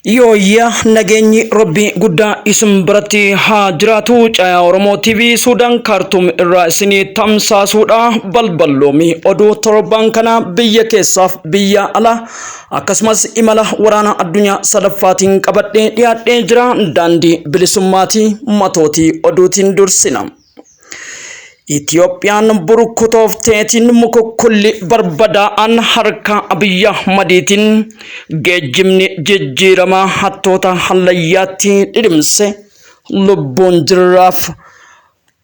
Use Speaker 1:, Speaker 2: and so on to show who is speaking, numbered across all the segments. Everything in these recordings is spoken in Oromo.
Speaker 1: Yooyyaa nageenyi Rabbii guddaa isin biratti haa jiraatu. Caayaa Oromoo TV Suudaan Kaartuum irraa isinii tamsaasuudha. Balballoomii oduu torban kana biyya keessaaf biyya alaa akkasumas imala waraana addunyaa sadaffaatiin qabadhee dhiyaadhee jira. Daandii bilisummaatii matootii oduutiin dursina. Itiyoophiyaan burkutoofteetiin mukukkulli barbadaa'aan harka Abiyyi Ahmadiitiin geejjibni jijjiiramaa hattoota hallayyaatti dhidhimse lubbuun jirraaf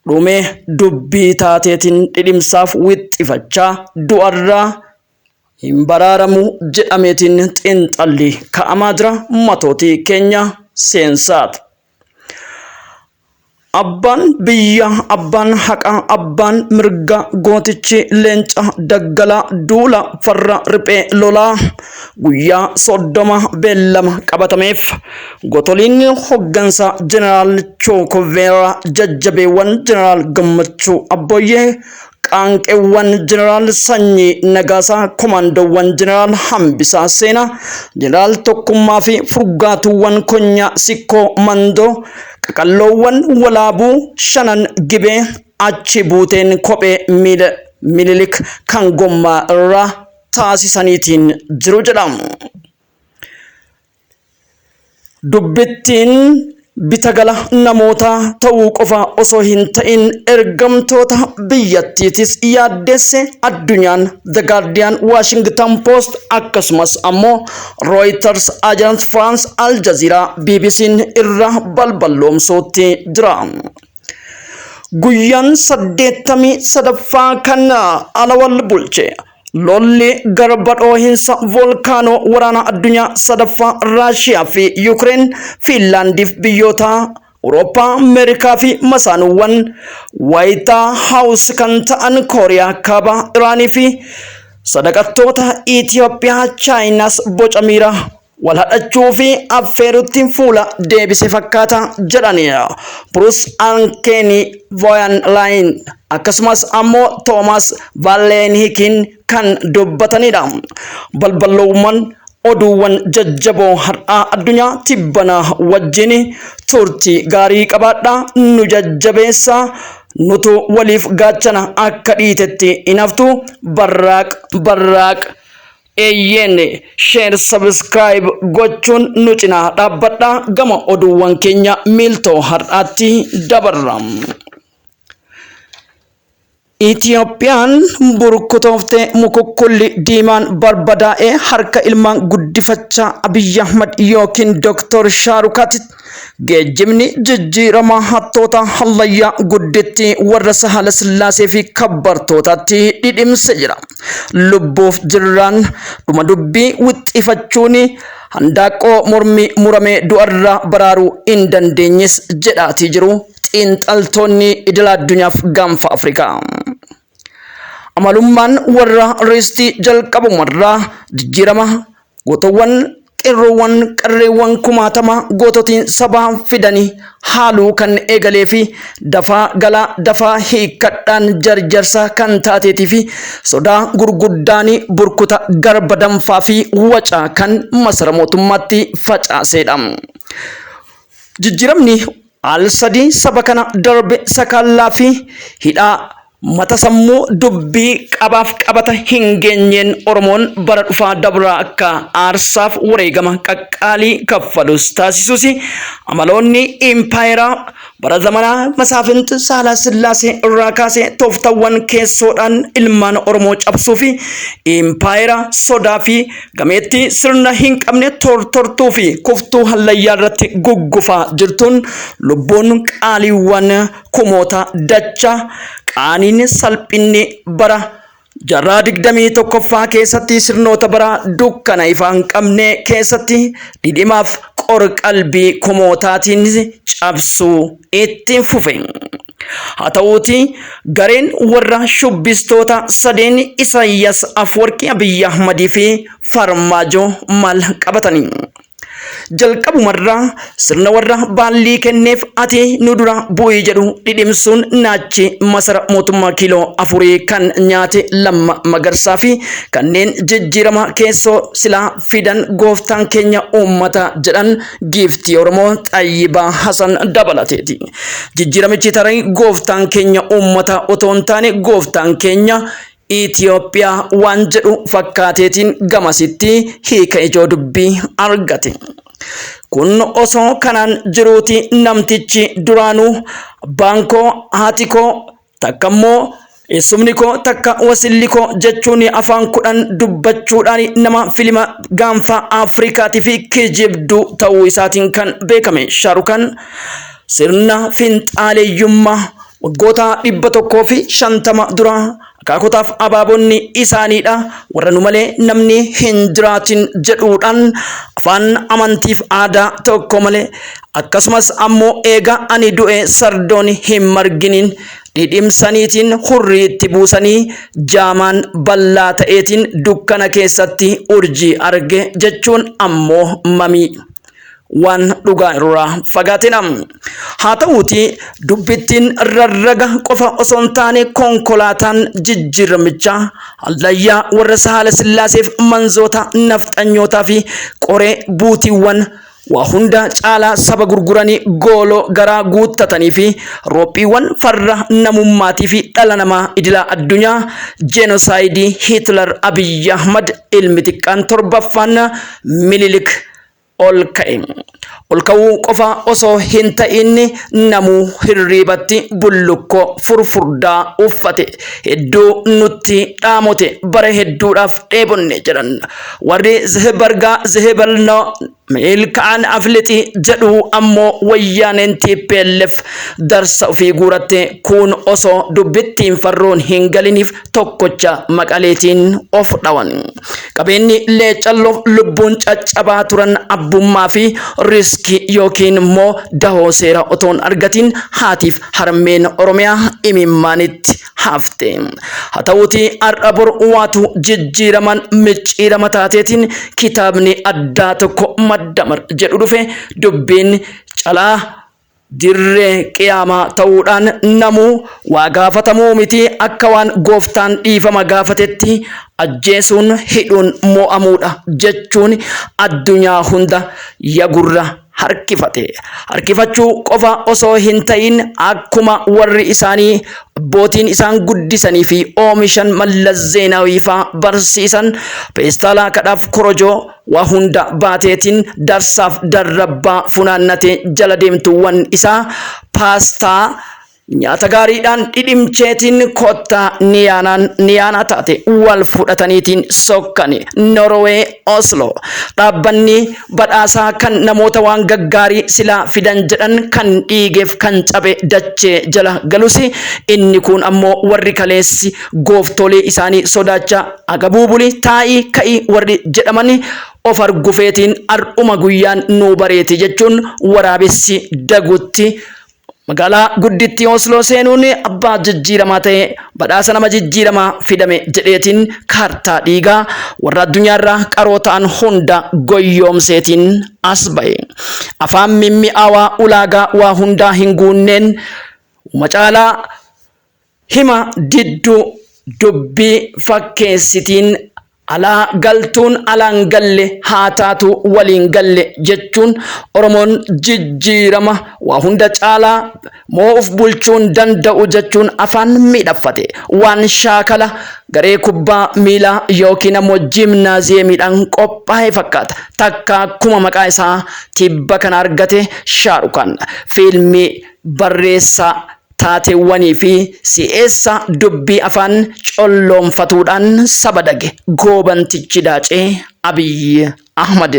Speaker 1: dhume dubbii taateetiin dhidhimsaaf wixxifachaa du'arraa hin baraaramu jedhameetiin xiinxalli ka'amaa jira. Matootii keenya seensaati. Abbaan biyyaa, abbaan haqaa, abbaan mirgaa, gootichi leenca daggalaa duula farra riphee lolaa guyyaa 30 beellama qabatameef gotoliin hoggansa Jeneraal Chookoveeraa jajjabeewwan Jeneraal Gammachuu Abbooyyee Qaanqeewwan Jeneraal Sanyii Nagaasaa, Komaandoowwan Jeneraal Hambisaa Seenaa, Jeneraal Tokkummaa fi furgaatuuwwan Konyaa Sikkoo Mandoo, qaqalloowwan Walaabuu Shanan Gibee achi buuteen kophee miila Minilik kan gommaa irraa taasisaniitiin jiru jedha. Dubbittiin bitagala namootaa ta'uu qofa osoo hin ta'in ergamtoota biyyattiitis yaaddeesse. Addunyaan The Guardian, Washington Post akkasumas ammoo Reuters, Agence France, Al Jazeera, BBC'n irra balballoomsuutti jira. Guyyaan 83ffaa kan alawal bulche lolli garba dhoohinsa voolkaanoo waraana addunyaa sadaffaa Raashiyaa fi Yukireen, Fiinlaandiif biyyoota Awurooppaa, Ameerikaa fi masaanuuwwan Waayitaa Haawus kan ta'an Kooriyaa Kaabaa, Iraanii fi sadaqattoota Itiyoophiyaa, Chaayinaas boca miira wal hadhachuu fi affeerutti fuula deebise fakkaata jedhani Bruce Ankeeni Voyan Line akkasumas ammoo Toomaas Vaaleenhikiin kan dubbatanidha. Balballoowwan oduuwwan jajjaboo har'aa addunyaa tibbanaa wajjin turtii gaarii qabaadhaa, nu jajjabeessaa, nutu waliif gaachana, akka dhiitetti hin haftu. Barraaq barraaq. Eeyyeen, share, subscribe gochuun nu cinaa dhaabbadhaa. Gama oduuwwan keenya miiltoo har'aatti dabarra. Itiyoophiyaan burkutooftee mukukkulli diimaan barbadaa'ee harka ilmaan guddifachaa Abiyyi Ahmad yookiin Dooktor Shaarukaatti Geejjibni jijjiiramaa hattoota hallayyaa gudditti warra Sahala Sillaasee fi kabbartootaatti dhidhimse jira. Lubbuuf jirraan dhuma dubbii wixxifachuun handaaqqoo mormii muramee du'arraa baraaruu hin dandeenyes jedhaatii jiru xiinxaltoonni idil addunyaaf gaanfa Afrikaa. Amalummaan warra riistii jalqabumarraa jijjiirama gootowwan qeerroowwan qarreewwan kumaatama goototiin sabaa fidanii haaluu kan eegalee fi dafaa galaa dafaa hiikkadhaan jarjarsa kan taateetii fi sodaa gurguddaanii burkuta garba danfaa fi wacaa kan masara mootummaatti facaaseedha. Jijjiiramni al sadii saba kana darbe sakaallaa fi hidhaa mata sammuu dubbii qabaaf qabata hin geenyeen Oromoon bara dhufaa dabraa akka aarsaaf wareegama qaqqaalii kaffalus taasisuus amaloonni impaayeraa bara zamanaa Masaafint Saalaa Sillaasee irraa kaasee tooftawwan keessoodhaan ilmaan Oromoo cabsuu fi impaayera sodaa fi gameettii sirna hin qabne tortortuu fi kuftuu hallayyaa irratti guggufaa jirtuun lubbuun qaaliiwwan kumoota dacha qaaniin salphinni bara jaarraa 21ffaa keessatti sirnoota bara dukkana ifaa hin qabne keessatti dhidhimaaf qorqalbii kumootaatiin cabsuu itti fufe. Haa ta'uutii gareen warra shubbistoota sadeen Isaayyaas Afwarqii, Abiyyi Ahmadii fi Farmaajoo maal qabatanii? Jalqabumarraa sirna warra baallii kenneef ati nu dura bu'ii jedhu dhidhimsuun naachi masara mootummaa kiiloo afurii kan nyaate Lamma Magarsaa fi kanneen jijjiirama keessoo silaa fidan gooftaan keenya uummata jedhan giiftii Oromoo Xayyibaa Hasan dabalateeti. Jijjiiramichi tarii gooftaan keenya uummata otoo hin taane gooftaan keenya Itoophiyaa waan jedhu fakkaateetiin gamasitti hiika ijoo dubbii argate. Kun osoo kanaan jiruuti namtichi duraanuu abbaan koo haati koo takka immoo eessumni koo takka wasilli koo jechuun afaan 10 dubbachuudhaan nama filima gaanfa Afrikaatii fi kijibduu ta'uu isaatiin kan beekame Shaarukaan sirna finxaaleeyyummaa waggoota 150 dura akaakotaaf abaabonni isaaniidha warra nu malee namni hin jiraatin jedhuudhaan afaan amantiif aadaa tokko malee akkasumas ammoo eega ani du'e sardoon hin marginiin dhidhimsaniitiin hurrii itti buusanii jaamaan ballaa ta'eetiin dukkana keessatti urjii arge jechuun ammoo mamii. waan dhugaa irraa fagaatedha. Haa ta'uutii dubbittiin rarraga qofa osoo hin taane konkolaataan jijjiiramichaa hallayyaa warra Sahaala Sillaaseef manzoota nafxanyootaa fi qoree buutiiwwan waa hunda caalaa saba gurguranii gooloo garaa guuttatanii fi roophiiwwan farra namummaatii fi dhala namaa idilaa addunyaa jenosaayidii Hitler Abiy Ahmad ilmi xiqqaan torbaffaan Minilik ol ka'e. Ol ka'uu qofa osoo hin ta'in namuu hirriibatti bullukkoo furfurdaa uffate. Hedduu nutti dhaamote bara hedduudhaaf dheebonne jedhan. Warri Zehebargaa Zehebalnoo milka'an aflixi jedhu ammoo wayyaaneen TPLF darsa ofii guuratte kuun osoo dubbittiin farroon hin galiniif tokkocha maqaleetiin of dhawan. Qabeenyi leecalloof lubbuun caccabaa turan abbummaa fi riskii yookiin immoo dahoo seera otoon argatiin haatiif harmeen Oromiyaa imimmaanitti hafte. Haa ta'uutii har'a bor waatu jijjiiraman micciirama taateetiin kitaabni addaa tokko maddamar jedhu dhufe dubbiin calaa dirree qiyaamaa ta'uudhaan namuu waa gaafatamuu miti akka waan gooftaan dhiifama gaafatetti ajjeesuun hidhuun mo'amuudha jechuun addunyaa hunda yagurra harkifate. Harkifachuu qofa osoo hin ta'in akkuma warri isaanii abbootiin isaan guddisanii fi oomishan Mallas Zeenaawii faa barsiisan peestaalaa kadhaaf korojoo waa hunda baateetiin darsaaf darrabbaa funaannatee jala deemtuuwwan isaa paastaa nyaata gaariidhaan dhidhimcheetiin kottaa niyaanaan niyaanaa taate wal fudhataniitiin sokkani Norwee Oslo dhaabbanni badhaasaa kan namoota waan gaggaarii silaa fidan jedhan kan dhiigeef kan cabe dachee jala galus inni kun ammoo warri kaleessi gooftoolee isaanii sodaachaa agabuu buli taa'ii ka'i warri jedhaman of argufeetiin har'uma guyyaan nuu bareeti jechuun waraabessi dagutti magaalaa guddittii Osloo seenuun abbaa jijjiiramaa ta'e badhaasa nama jijjiiramaa fidame jedheetiin kaartaa dhiigaa warra addunyaarraa qaroo ta'an hunda goyyoomseetiin as ba'e. Afaan mimmi'aawaa ulaagaa waa hundaa hin guunneen macaalaa hima didduu dubbii fakkeessitiin alaa galtuun alaan galle haa taatu waliin galle jechuun Oromoon jijjiirama waa hunda caalaa moo'uuf bulchuun danda'u jechuun afaan miidhaffate waan shaakala garee kubbaa miilaa yookiin ammoo jimnaaziyeemiidhaan qophaa'e fakkaata. Takka akkuma maqaa isaa tibba kana argate Shaarukaan fiilmii barreessaa taateewwanii fi si'eessa dubbii afaan colloomfatuudhaan saba dage Goobantichi Daacee Abiy Ahmad.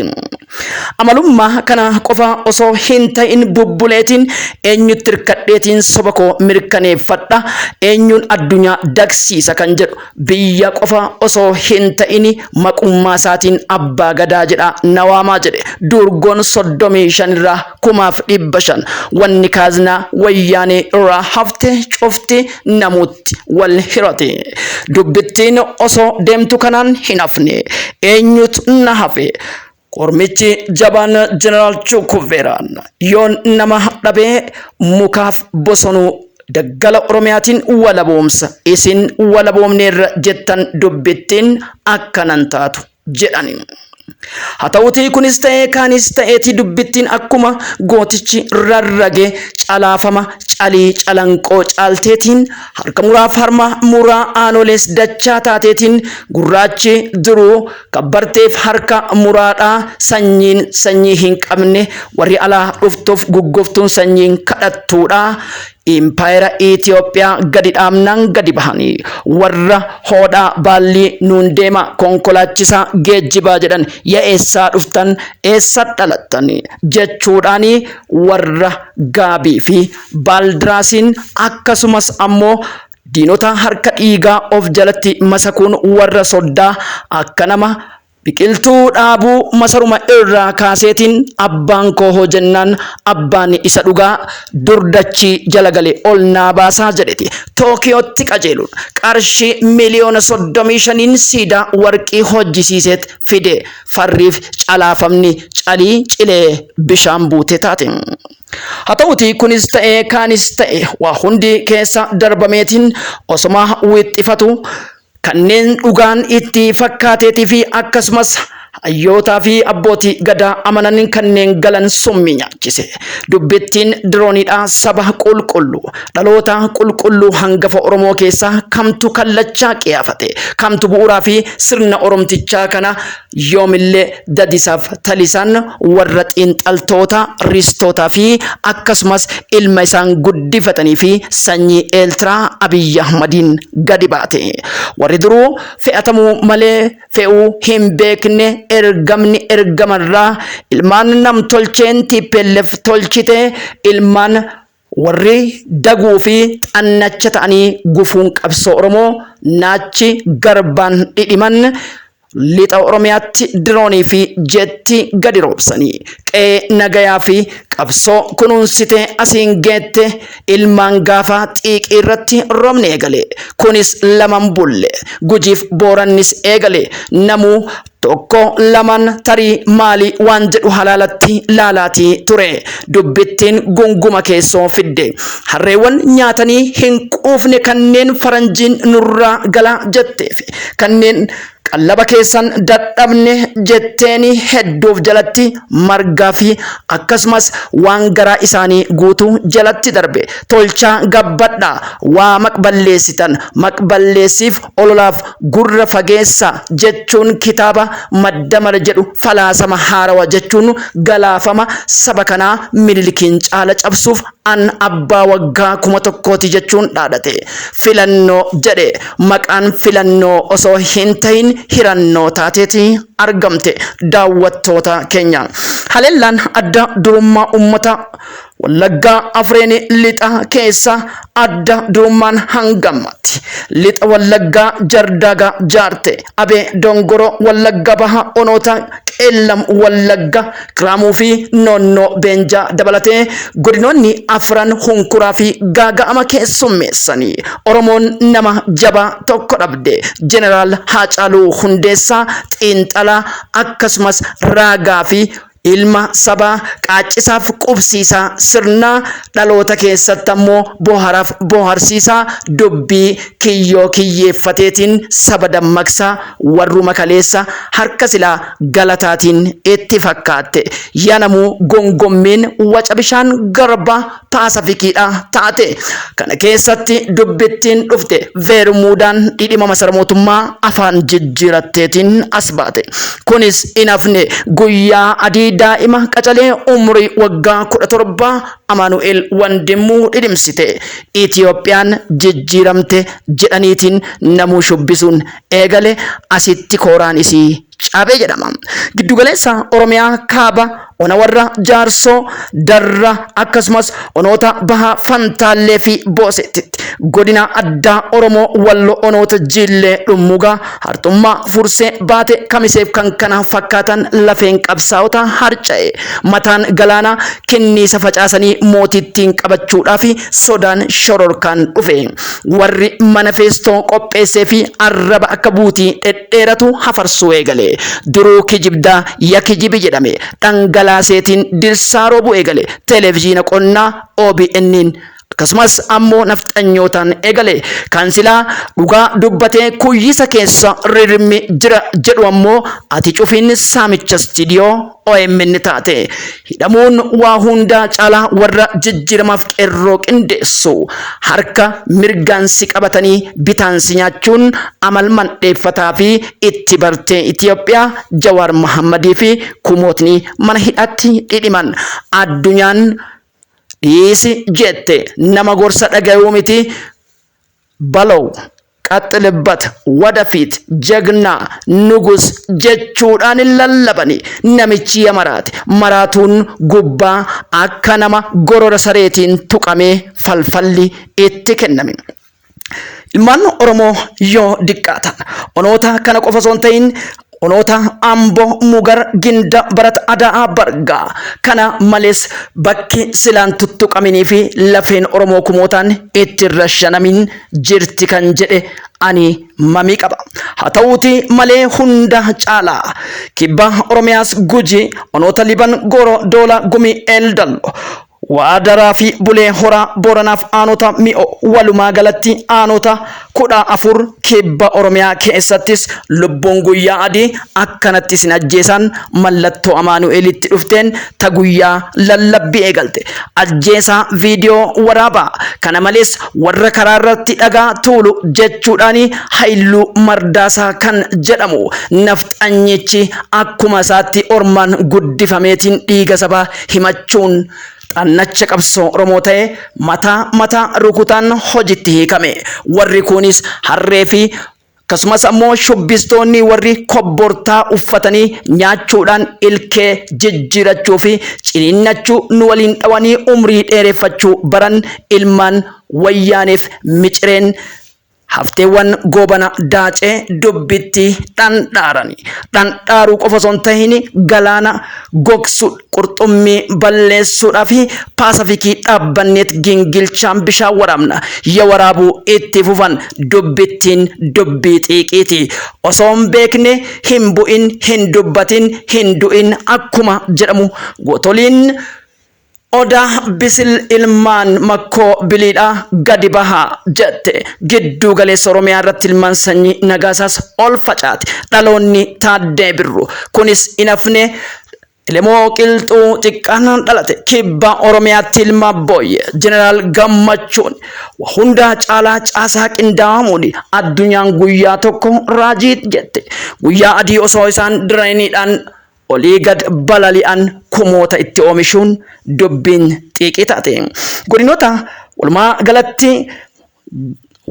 Speaker 1: Amalummaa kana qofa osoo hin ta'in bubbuleetiin eenyutti hirkadheetiin soba koo mirkaneeffadha eenyuun addunyaa dagsiisa kan jedhu biyya qofa osoo hin ta'in maqummaa isaatiin abbaa gadaa jedha na waamaa jedhe durgoon 35 irraa 5,500 wanni kaaznaa wayyaanee irraa hafte cufti namuutti wal hirate. Dubbittiin osoo deemtu kanaan hin hafne. Eenyutu na hafe? Kormichi jabaan Jeneraal Chukuveeraan yoon nama dhabee mukaaf bosonuu daggala Oromiyaatiin walaboomsa, isin walaboomneerra jettan dubbittiin akkanan taatu jedhani. Haa ta'uutii kunis ta'ee kaanis ta'eetii dubbittiin akkuma gootichi rarrage calaafama calii calanqoo caalteetiin harka muraaf harma muraa aanolees dachaa taateetiin gurraachi duruu kabbarteef harka muraadhaa sanyiin sanyii hin qabne warri alaa dhuftuuf gugguftuun sanyiin kadhattuudha. Impaayera Itoophiyaa gadi dhaabnaan gadi bahanii warra hoodhaa baallii nuun deema konkolaachisaa geejjibaa jedhan ya eessaa dhuftan eessa dhalattan jechuudhaan warra gaabii fi baaldiraasiin akkasumas ammoo diinota harka dhiigaa of jalatti masakuun warra soddaa akka nama biqiltuu dhaabuu masaruma irraa kaaseetiin abbaan koo hoo jennaan abbaan isa dhugaa durdachii jala gale ol naa baasaa jedheti Tookiyootti qajeeluun qarshii 35,000,000 siidaa warqii hojjisiiseet fide farriif calaafamni calii cilee bishaan buute taate. Haa ta'utii kunis ta'ee kaanis ta'e waa hundi keessa darbameetiin osoma wixxifatu kanneen dhugaan itti fakkaateetii fi akkasumas hayyootaa fi abbootii gadaa amanan kanneen galan summii nyaachise. Dubbittiin dirooniidha saba qulqulluu dhaloota qulqulluu hangafa Oromoo keessaa kamtu kallachaa qiyaafate, kamtu bu'uuraa fi sirna Oromtichaa kana yoomillee dadisaaf talisaan warra xiinxaltoota ristootaa fi akkasumas ilma isaan guddifatanii fi sanyii Eeltiraa Abiyyi Ahmadiin gadi baate. Warri duruu fe'atamuu malee fe'uu hin beekne ergamni ergamarraa ilmaan namtolcheen TPLF tolchite ilmaan warri daguu fi xannacha ta'anii gufuun qabsoo Oromoo naachi garbaan dhidhiman lixa Oromiyaatti diroonii fi jeetti gadi roobsanii qe'ee nagayaa fi qabsoo kunuunsitee asiin geette ilmaan gaafaa xiiqii irratti roobni eegale. Kunis laman bulle Gujiif Boorannis eegale namuu tokko laman tarii maali waan jedhu halaalatti laalaatii ture. Dubbittiin gunguma keessoo fidde. Harreewwan nyaatanii hin quufne kanneen faranjiin nurraa galaa jetteef kanneen qallaba keessan dadhabne jetteeni hedduuf jalatti margaa fi akkasumas waan garaa isaanii guutuu jalatti darbe. Tolchaa gabbadha waa maqballeessitan maqballeessiif ololaaf gurra fageessa jechuun kitaaba madda mala jedhu falaasama haarawa jechuun galaafama saba kanaa Minilikiin caala cabsuuf an abbaa waggaa 1000ti jechuun dhaadate. Filannoo jedhe maqaan filannoo osoo hin tahin hirannoo taateeti argamte daawwattoota keenya. Haleellaan adda durummaa uummata Wallaggaa Afreen lixa keessa adda durummaan hangammaatti. Lixa Wallaggaa Jardaagaa Jaarte, Abee Dongoroo, Wallagga Baha Onoota Qeellam Wallagga, Kiraamuu fi Noonnoo Beenjaa dabalatee godinoonni afran hunkuraa fi gaaga'ama keessummeessanii Oromoon nama jabaa tokko dhabde. Jeneraal Haacaaluu Hundeessaa xiinxalaa akkasumas raagaa fi ilma sabaa qaaccisaaf qubsiisaa sirnaa dhaloota keessatti ammoo booharaaf booharsiisaa dubbii kiyyoo kiyyeeffateetiin saba dammaqsaa warruma kaleessa harka silaa galataatiin itti fakkaatte yanamuu gongommiin waca bishaan garba paasafikiidha taate. Kana keessatti dubbittiin dhufte veermuudaan dhidhima masara mootummaa afaan jijjiiratteetiin as baate. Kunis hin hafne guyyaa adii daa'ima qacalee umrii waggaa 17 Amaanu'eel Wandimmuu dhidhimsite. Itiyoophiyaan jijjiiramte jedhaniitiin namuu shubbisuun eegale asitti kooraan isii cabe jedhama. Giddugaleessa Oromiyaa kaaba ona warra Jaarsoo, Darra akkasumas onoota Baha Fantaallee fi Booseetitti, godina addaa Oromoo Wallo onoota Jiillee Dhummuugaa, Harxummaa, Fursee, Baate, Kamiseef kan kana fakkaatan lafeen qabsaa'ota harca'e. Mataan galaanaa kinniisa facaasanii mootittiin qabachuudhaaf sodaan shororkaan dhufe. Warri manafeestoo qopheessee fi arraba akka buutii dhedheeratu hafarsuu eegale. Duruu kijibdaa ya kijibi jedhame. Dhangalaaseetiin dirsaa roobuu eegale. Televiziina qonnaa OBN'n akkasumas ammoo nafxanyootaan eegale. Kan silaa dhugaa dubbatee kuyyisa keessa rirmi jira jedhu ammoo ati cufiin saamicha istiidiyoo OMN taate. Hidhamuun waa hundaa caalaa warra jijjiiramaaf qeerroo qindeessu. Harka mirgaan si qabatanii bitaan si nyaachuun amal mandheeffataa fi itti bartee Itoophiyaa Jawaar Mahammadii fi kumootni mana hidhaatti dhidhiman. Addunyaan dhiisi jette nama gorsa dhagayuu miti balow qaxxilibbat wadafiit jagnaa nugus jechuudhaan hin lallabani. Namichi ya maraate maraatuun gubbaa akka nama gorora sareetiin tuqamee falfalli itti kenname. Ilmaan Oromoo yoo diqqaatan onoota kana qofa osoo hin ta'in onoota Amboo, Mugar, Ginda, Barat, Ada'aa, Bargaa kana malees bakki silaan tuttuqaminii fi lafeen Oromoo kumootaan itti rashanamin jirti kan jedhe ani mamii qaba. Haa ta'uuti malee hunda caalaa kibba Oromiyaas Guji, onoota Liban, Gooro, Doola, Gumii, Eeldallo, Waadaraa fi Bulee Horaa Booranaaf aanota mi'oo walumaa galatti aanota 14 kibba Oromiyaa keessattis lubbuun guyyaa adii akkanatti isin ajjeesaan mallattoo Amaanu'eelitti dhufteen ta guyyaa lallabbii eegalte. Ajjeesaa viidiyoo waraabaa. Kana malees warra karaa irratti dhagaa tuulu jechuudhaan Hayiluu Mardaasaa kan jedhamu nafxanyichi akkuma isaatti ormaan guddifameetiin dhiiga sabaa himachuun xannacha qabsoo Oromoo ta'e mataa mataa rukutaan hojitti hiikame. Warri kunis harree fi akkasumas ammoo shubbistoonni warri kobbortaa uffatanii nyaachuudhaan ilkee jijjiirachuu fi ciniinnachuu nu waliin dhawanii umrii dheereffachuu baran ilmaan wayyaaneef micireen Hafteewwan Goobana Daacee dubbitti dhandhaarani. Dhandhaaruu qofa osoo hin tahin galaana gogsu qurxummii balleessuudhaa fi paasafikii dhaabbanneet gingilchaan bishaan waraabna. Ya waraabuu itti fufan dubbittiin dubbii xiiqiiti. Osoo hin beekne hin bu'in hin dubbatin hin du'in akkuma jedhamu gootoliin Odaa Bisil ilmaan Makkoo Biliidhaa gadi bahaa jette. Gidduu galeessa Oromiyaa irratti ilmaan sanyii Nagaasaas ol facaate. Dhaloonni Taaddee Birru. Kunis hin hafne Elemoo Qilxuu xiqqaan dhalate. Kibba Oromiyaatti ilma Booyye Jeneraal Gammachuun hundaa caalaa caasaa qindaa'amuun addunyaan guyyaa tokko raajii jette. Guyyaa adii osoo isaan direeniidhaan olii gad balali'an kumoota itti oomishuun dubbiin xiiqii taate. Godinoota walumaa galatti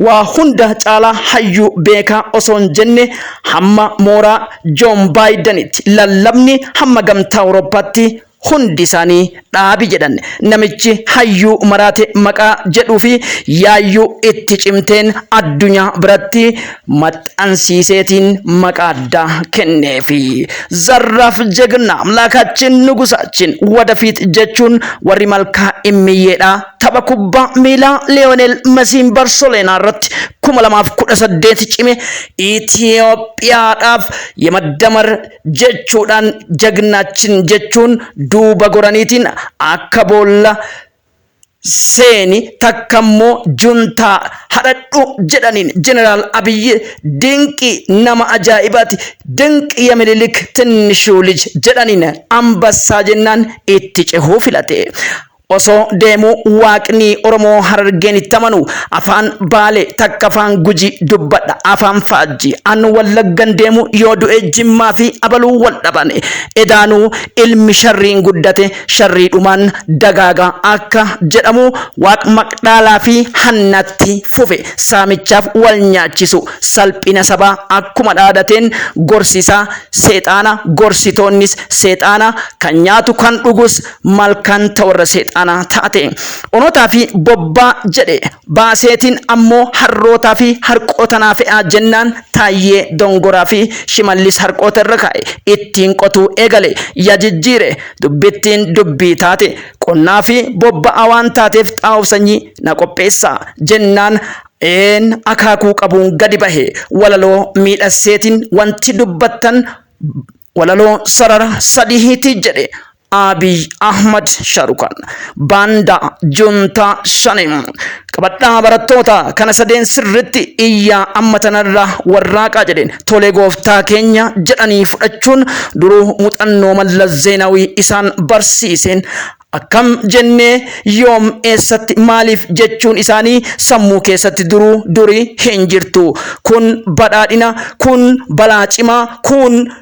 Speaker 1: waa hunda caalaa hayyuu beekaa osoo hin jenne hamma mooraa Joon Baayidanitti lallabni hamma gamtaa Awurooppaatti hundi isaanii dhaabi jedhan. Namichi hayyuu maraate maqaa jedhuu fi yaayyuu itti cimteen addunyaa biratti maxxansiiseetiin maqaa addaa kenneefi. Zarraaf jegna amlaakaachin nugusaachin wadafiit jechuun warri malkaa immiyyeedha. Tapha kubbaa miilaa Liyoonel Mesiin Barsoleenaa irratti 2018 cime Itiyoophiyaadhaaf yemaddamar jechuudhaan jagnaachin jechuun duuba goraniitiin akka boolla seeni takka immoo juntaa hadhadhu jedhaniin Jeneraal Abiyyi dinqii nama ajaa'ibaati dinqi ya Minilik tinnishuu lij jedhaniin ambassaa jennaan itti cehuu filate. Osoo deemuu Waaqni Oromoo Harargeen itti amanu afaan Baale takka afaan Guji dubbadha, afaan Faajji an Wallaggan deemu yoo du'e Jimmaa fi abaluu wal dhaban. Edaanuu ilmi sharriin guddate sharriidhumaan dagaaga akka jedhamu, Waaq maqdhaalaa fi hannatti fufe saamichaaf wal nyaachisu. Salphina sabaa akkuma dhaadateen gorsisaa seexaana, gorsitoonnis seexaana, kan nyaatu kan dhugus malkaan ta warra seexaanaa taate. Onotaa fi bobbaa jedhe baaseetiin ammoo harrootaa fi harqoota naa fe'aa jennaan, Taayyee Dongoraa fi Shimallis harqoota irra kaa'e ittiin qotuu eegale. Ya jijjiire, dubbittiin dubbii taate. Qonnaa fi bobba'aa waan taateef xaa'oof sanyii na qopheessaa jennaan, een akaakuu qabuun gadi bahe. Walaloo miidhasseetiin wanti dubbattan walaloo sarara sadihiiti jedhe Abiy Ahmad Sharukan. Baandaa juntaa shani qabadhaa, barattoota kana sadeen sirritti iyyaa amma tanarraa warraaqaa jedheen. Tole gooftaa keenya jedhanii fudhachuun duruu muuxannoo Mallas Zeenaawii isaan barsiiseen akkam jennee, yoom, eessatti, maaliif jechuun isaanii sammuu keessatti duruu durii hin jirtu. Kun badhaadhina, kun balaa cimaa, kun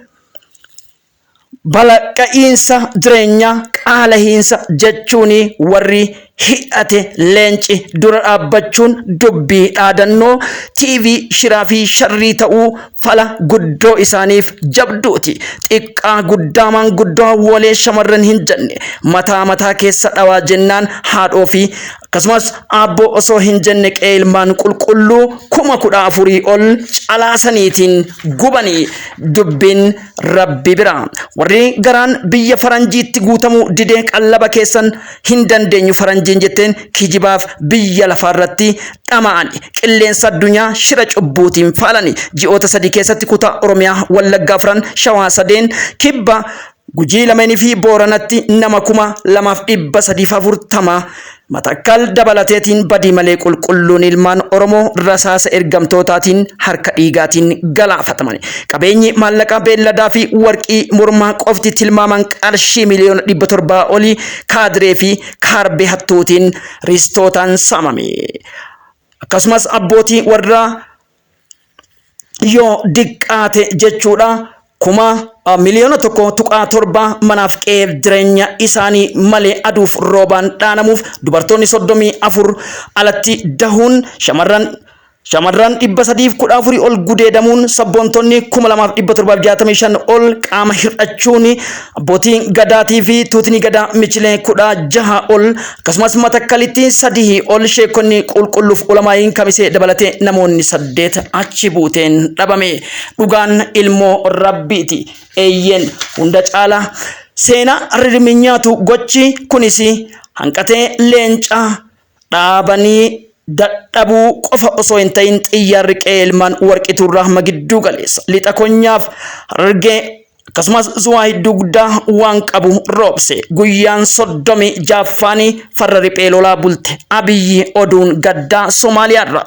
Speaker 1: balaqqa'iinsa jireenyaa, qaalahiinsa jechuun warri hidhate leenci dura dhaabbachuun dubbii dhaadannoo TV shiraa fi sharrii ta'uu fala guddoo isaaniif jabduuti. Xiqqaa guddaa, maanguddoo, hawwoolee, shamarran hin jenne mataa mataa keessa dhawaa jennaan, haadhoo fi akkasumas aabboo osoo hin jenne qe'ee ilmaan qulqulluu 14,000 ol calaasaniitiin gubanii. Dubbiin Rabbi bira. Warri garaan biyya faranjiitti guutamuu didee qallaba keessan hin dandeenyu faranjiin jetteen kijibaaf biyya lafaarratti dhama'ani. Qilleensa addunyaa shira cubbuutiin faalani. Ji'oota 3 keessatti kutaa Oromiyaa Wallaggaa afran, Shawaa sadeen, Kibba Gujii lameenii fi Booranatti nama 2,340 Matakkal dabalateetiin badii malee qulqulluun ilmaan Oromoo rasaasa ergamtootaatiin harka dhiigaatiin galaafataman. Qabeenyi maallaqaa, beelladaa fi warqii mormaa qofti tilmaaman qarshii miliyoona 700 olii kaadiree fi kaarbee hattuutiin ristootaan saamame. Akkasumas abbootii warraa yoo diqqaate jechuudha 1.7 miliyoona manaaf qe'eef jireenya isaanii malee aduuf roobaan dhaanamuuf, dubartoonni 34 alatti dahuun, shamarran 314 ol gudeedamuun, sabboontonni 2,765 ol qaama hir'achuun, abbootiin gadaatii fi tuutni gadaa michilee 16 ol, akkasumas Matakkalitti sadii ol sheekonni qulqulluuf ulamaayiin Kamisee dabalatee namoonni saddeet achi buuteen dhabame. Dhugaan ilmoo Rabbiiti. Eeyyeen, hunda caalaa seenaa rirmi nyaatu gochi kunis hanqatee leencaa dhaabanii dadhabuu qofa osoo hin ta'in, xiyyaarri qe'ee ilmaan Warqituurraa hamma gidduu galeessa lixa konyaaf Harargee akkasumas Zuwaa dugdaa waan qabu roobse. Guyyaan 36ffaanii farra riphee lolaa bulte. Abiyyi oduun gaddaa Somaaliyaarra.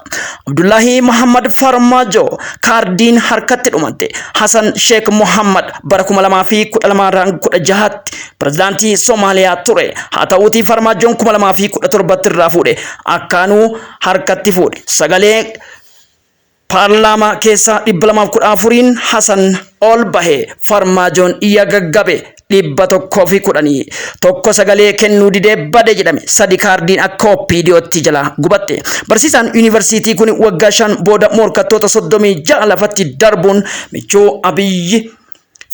Speaker 1: Abdullahi Muhammad Farmaajo kaardiin harkatti dhumatte. Hasan Sheekh Muhammad bara 2012 16tti pirezidaantii Somaaliyaa ture. Haa ta'uutii Farmaajoon 2017tti irraa fuudhe. Akkaanuu harkatti fuudhe. Sagalee paarlaamaa keessaa 214n Hasan ol bahe. Farmaajoon iyya gaggabe 111 sagalee kennuu didee bade jedhame. Sadi kaardiin akka OPDOtti jala gubatte. Barsiisaan yuunivarsiitii kun waggaa 5 booda morkattoota 36 lafatti darbuun michuu Abiyyi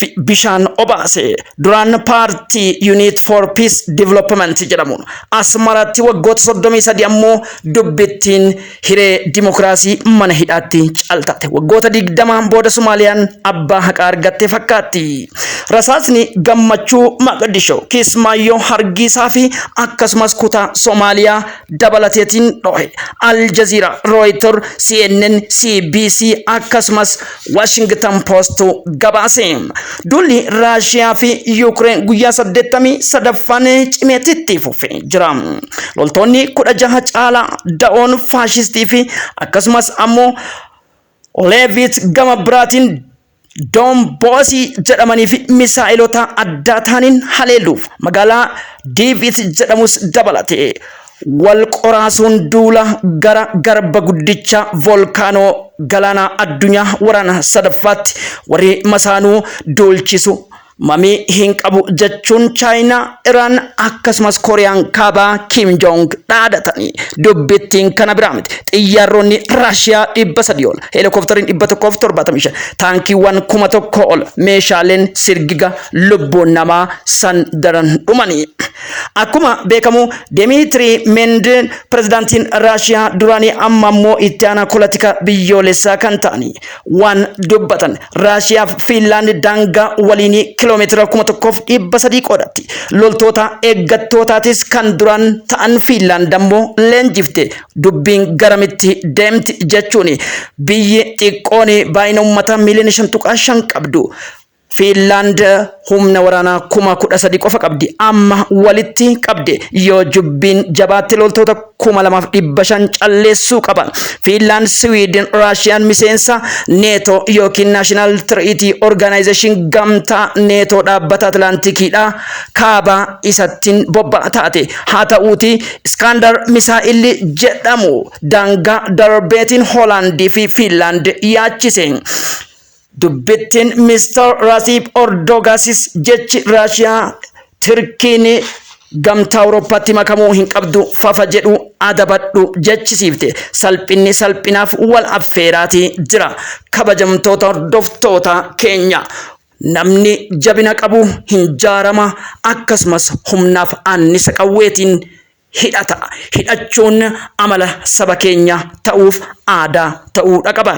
Speaker 1: fi bishaan obaase. Duraan paartii Unit for Peace Development jedhamuun Asmaraatti waggoota 33 ammoo dubbittiin hiree dimokiraasii mana hidhaatti caltate. Waggoota 20 booda Somaaliyaan abbaa haqaa argatte fakkaatti. Rasaasni gammachuu Maqdishoo, Kismaayyoo, Hargiisaa fi akkasumas kutaa Somaaliyaa dabalateetiin dhohe. Al Jazeera, Reuters, CNN, CBC akkasumas Washington Post gabaase. Duulli Raashiyaa fi Yuukireen guyyaa 83ffaan cimeetitti fufee jira. Loltoonni 16 caalaa da'oon faashistii fi akkasumas ammoo Leevit gama biraatiin Doomboosii jedhamanii fi misaa'ilota addaa ta'aniin haleeluuf magaalaa Diivit jedhamus dabalate wal qoraasuun duula gara garba guddicha voolkaanoo galaanaa addunyaa waraana sadaffaatti warri masaanuu duulchisu mamii hin qabu jechuun Chaayinaa, Iraan akkasumas Kooriyaan Kaabaa Kim Jong dhaadatanii. Dubbittiin kana biraa miti. Xiyyaaronni Raashiyaa 300 ol, heelikooptariin 175, taankiiwwan 1000 ol, meeshaaleen sirgiga lubbuun namaa san daran dhumanii. Akkuma beekamu Dimiitirii Mendeen pirezidaantiin Raashiyaa duraanii amma immoo itti aanaa kolotika biyyoolessaa kan ta'anii waan dubbatan Raashiyaaf Fiinlaand daangaa waliinii kiloomeetira 1300 qoodatti. Loltoota eeggattootaatis kan duraan ta'an Fiinlaand ammoo leenjifte. Dubbiin garamitti deemti jechuun biyyi xiqqoon baay'ina uummataa miiliyoona 5.5 qabdu. Fiinlaand humna waraanaa 13,000 qofa qabdi. Amma walitti qabde yoo jubbiin jabaatte loltoota 2,500 calleessuu qaba. Fiinlaand, Siwiidin, Raashiyaan miseensa Neetoo yookiin Naashinaal Tiriitii Orgaanaayzeeshin gamtaa Neetoo dhaabbata Atlaantikiidha kaabaa isattiin bobba'a taate. Haa ta'uuti Iskaandar misaa'illi jedhamu daangaa darbeetiin Hoolaandii fi Fiinlaand yaachise. Dubbittiin Mr. Rasiip Ordogaasis jechi Raashiyaa Tirkiin gamtaa Awurooppaatti makamuu hin qabdu fafa jedhu adabadhu jechisiifte. Salphinni salphinaaf wal affeeraatii jira. Kabajamtoota hordoftoota keenya. Namni jabina qabu hin jaarama akkasumas humnaaf annisa qawweetiin hidhata. Hidhachuun amala saba keenya ta'uuf aadaa ta'uudha qaba.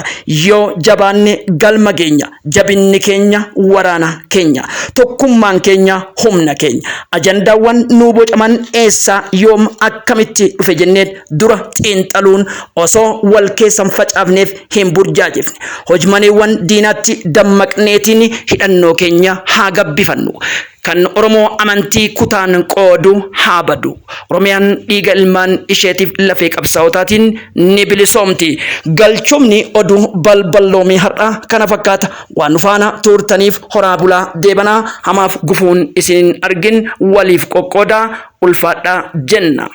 Speaker 1: Yoo jabaanne galma geenya. Jabinni keenya waraana keenya. Tokkummaan keenya humna keenya. Ajandaawwan nuu bocaman eessaa yoom akkamitti dhufe jennee dura xiinxaluun osoo wal keessa hin facaafneef hin burjaajefne. Hojmaneewwan diinaatti dammaqneetiin hidhannoo keenya haa gabbifannu. Kan Oromoo amantii kutaan qoodu haa badu. Oromiyaan dhiiga ilmaan isheetiif lafee qabsaa'otaatiin ni bilisoomti. Galchumni oduu balballoomii har'a kana fakkaata. Waan nu faana tuurtaniif horaa bulaa deebanaa hamaaf gufuun isin hin argin waliif qoqqoodaa ulfaadhaa jenna.